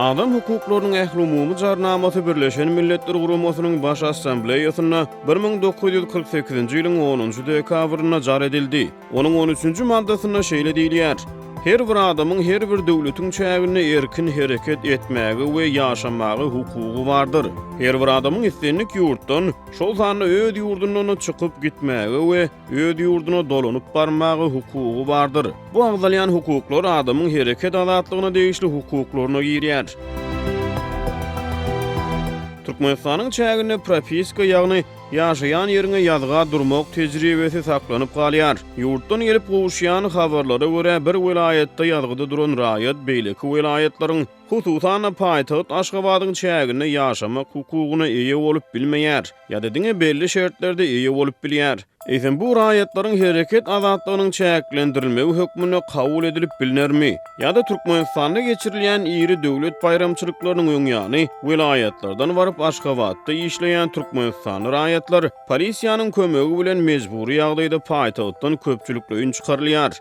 Adam hukuklarynyň ählumumy Jarnamasy Birleşen Milletler Guramasynyň Baş Assambleýasynda 1948-nji ýylyň onunjy dekabrynda jar edildi. Onuň on üçünji maddasynda şeýle diýilýär, Her bir adamyň her bir döwletiň çäginde erkin hereket etmäge we ýaşamaga hukugy bardyr. Her bir adamyň islendik ýurtdan, şol sanda öz ýurdundan-da çykyp gitmäge we öz ýurduna dolanyp barmaga hukugy bardyr. Bu agzalýan hukuklar adamyň hereket azatlygyna degişli hukuklaryna girýär. Türkmenistanyň çäginde propiska, ýagny ýaşaýan ýeriňe ýazga durmak tejribesi saklanyp galýar. Ýurtdan gelip gowuşýan habarlara görä, bir welaýatda ýazgyda duran raýat beýleki welaýatlaryň, hususan-da, paýtagt Aşgabadyň çäginde ýaşamak hukugyna eýe bolup bilmeýär ýa-da diňe belli şertlerde eýe bolup bilýär. Eýsem, bu raýatlaryň hereket azatlygynyň çäklendirilmegi hökmünde kabul edilip bilnermi? Ýa-da Türkmenistanda geçirilýän iri döwlet baýramçylyklarynyň öň ýany welaýatlardan baryp Aşgabatda işleýän türkmenistanly raýatlar polisiýanyň kömegi bilen mejbury ýagdaýda paýtagtdan köpçülikleýin çykarylýar.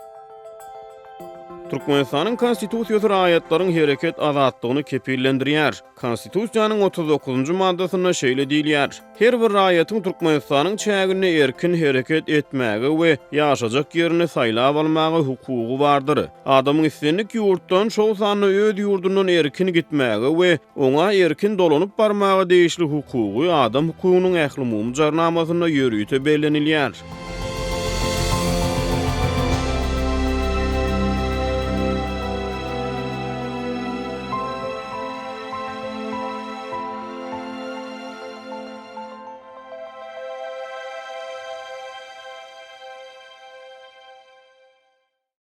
Türkmenistanyň Konstitusiýasy raýatlaryň hereket azatlygyny kepillendirýär. Konstitusiýanyň 39-njy maddasynda şeýle diýilýär, Her bir raýatyň Türkmenistanyň çäginde erkin hereket etmäge we ýaşajak ýerini saýlap almaga hukugy bardyr. Adamyň islendik ýurtdan, şol sanda öz ýurdundan erkin gitmäge we oňa erkin dolanyp barmaga degişli hukugy adam hukugynyň ählumumy jarnamasynda ýörite bellenilýär.